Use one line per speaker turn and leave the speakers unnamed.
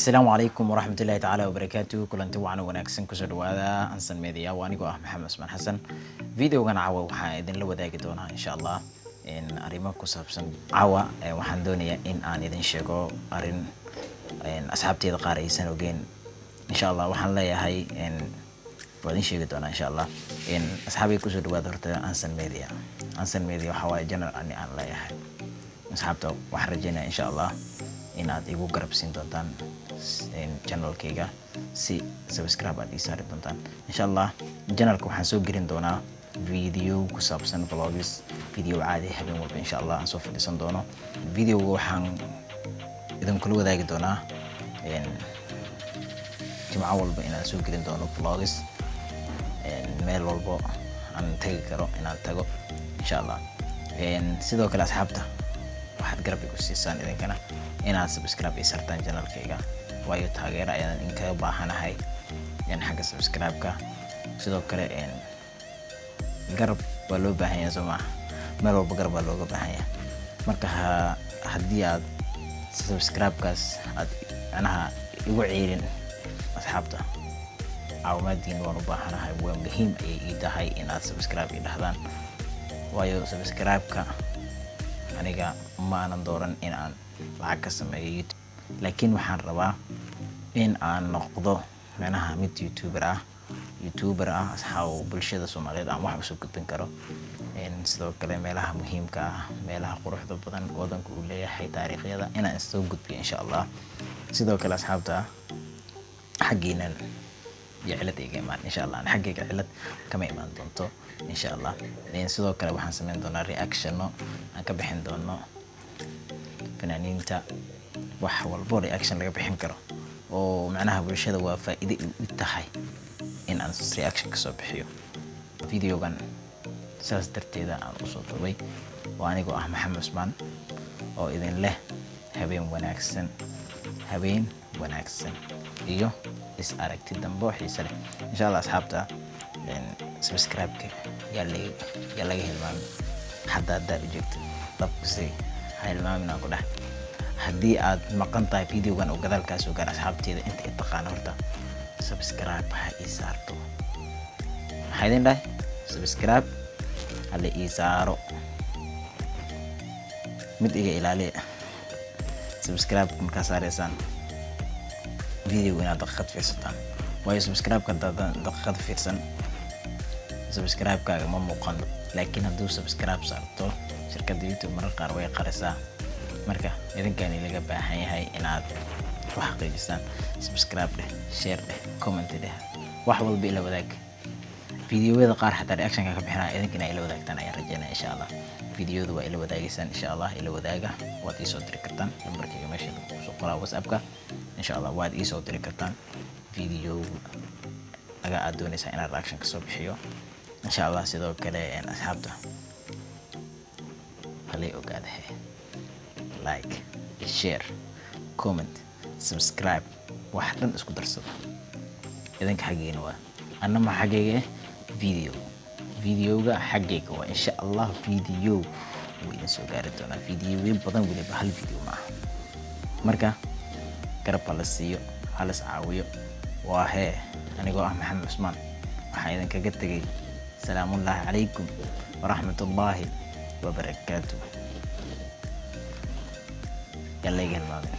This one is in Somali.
Asalaamu calaykum waraxmatullaahi tacaala wabarakaatu. Kulanti wacan wanaagsan, kusoo dhawaada Ansan Media. Waa anigoo ah Maxamed Cusmaan Xasan. Videogan caawa waxaan idinla wadaagi doonaa, insha Allah, arrimo ku saabsan caawa. Waxaan doonayaa in aan idin sheego arrin asxaabteyda qaar aysan ogeen. Insha Allah waxaan leeyahay, waa idin sheegi doonaa, insha Allah. Asxaabay, kusoo dhawaada horta Ansan Media. Ansan Media waxaa waaye channel ani aan leeyahay. Asxaabta, waxaan rajeynaya, insha Allah, inaad igu garab siin doontaan channelkayga, si subscribe aad ii saari doontaan, insha Allah. Channelka waxaan soo gelin doonaa video ku saabsan vlogs, video caadi, habeen walba, insha Allah, aan soo fadhiisan doono. Videoga waxaan idinkula wadaagi doonaa jimco walba inaan soo gelin doono vlogs, meel walbo aan tagi karo inaan tago, insha Allah. Sidoo kale, asxaabta, waxaad garab igu siisaan idinkana inaad subscribe ii sartaan channelkayga, waayo taageero ayaan idinkaga baahanahay xagga subscribe-ka. Sidoo kale garab waa loo baahan yahay, soo maaha? Meel walba garab waa looga baahan yahay. Marka haddii aad subscribe-kaas aad macnaha igu ciirin, asxaabta, caawimaadiin waan u baahanahay. Waa muhiim ayay ii tahay inaad subscribe ii dhahdaan, waayo subscribe-ka aniga ma aanan dooran in aan lacag ka sameeyo YouTube, laakiin waxaan rabaa in aan noqdo macnaha mid youtuber ah, asxaab bulshada Soomaaliyeed aan wax usoo gudbin karo. Sidoo kale meelaha muhiimka ah, meelaha quruxda badan wadanka uu leeyahay, taariikhyada inaan soo gudbiyo, insha Allah. Sidoo kale, asxaabta, xaggiinan iyo cilad iga imaan, insha Allah, xaggayga cilad kama imaan doonto, insha Allah. Sidoo kale waxaan sameyn doonaa reactiono aan ka bixin doono fanaaniinta, wax walbo reaction laga bixin karo oo macnaha bulshada waa faa'iido u tahay in aan reaction kasoo bixiyo. Videogan saas darteeda aan usoo duubay. Waa anigoo ah Maxamed Cusmaan oo idin leh habeen wanaagsan, habeen wanaagsan iyo is aragti dambe oo xiise leh, insha Allah. Asxaabta, subscribe-ka yaa laga hilmaamin. Hadda haddaad u joogto dabkasi ha hilmaamin aan ku dhahay. Haddii aad maqan tahay, videogan oo gadaalkaa soo gaar, asxaabteeda inta i taqaana horta subscribe ha ii saarto. Maxaa idin dhahay? Subscribe hala ii saaro. Mid iga ilaaliya: subscribe markaa saareysaan video inaad daqiiqad fiirsataan, waayo subscribe-ka haddaadan daqiiqad fiirsan, subscribe-kaaga ma muuqan. Laakiin hadduu subscribe saarto, shirkadda YouTube marar qaar way qarisaa. Marka idinkani laga baahan yahay inaad ku xaqiijisaan. Subscribe dheh, share dheh, comment dheh, wax walba ila wadaag. Videoyada qaar xataa reactionka ka bixinaya idinkana ila wadaagtaan ayaan rajeynaya, insha Allah. Videoda waa ila wadaagaysaan, insha Allah. Ila wadaaga, waad iisoo diri kartaan lambarkayga meesha kusoo qoraa WhatsAppka, insha Allah. Waad iisoo diri kartaan video aga aad doonaysaa inaan reaction kasoo bixiyo, insha Allah. Sidoo kale, asxaabta, halay ogaada he: like, share, comment, subscribe, wax dhan isku darsado. Idinka xaggeena waa, annama xaggayga video, videoga xaggayga waa, insha Allah. Video wuu idin soo gaari doonaa, videoyo badan weliba, hal video ma aha. Marka garab ha la siiyo, ha las caawiyo. Waa hee anigoo ah Maxamed Cusmaan, waxaan idinkaga tegay salaamullaahi calaykum waraxmatullaahi wabarakaatu. Yaan layga hilmaamin.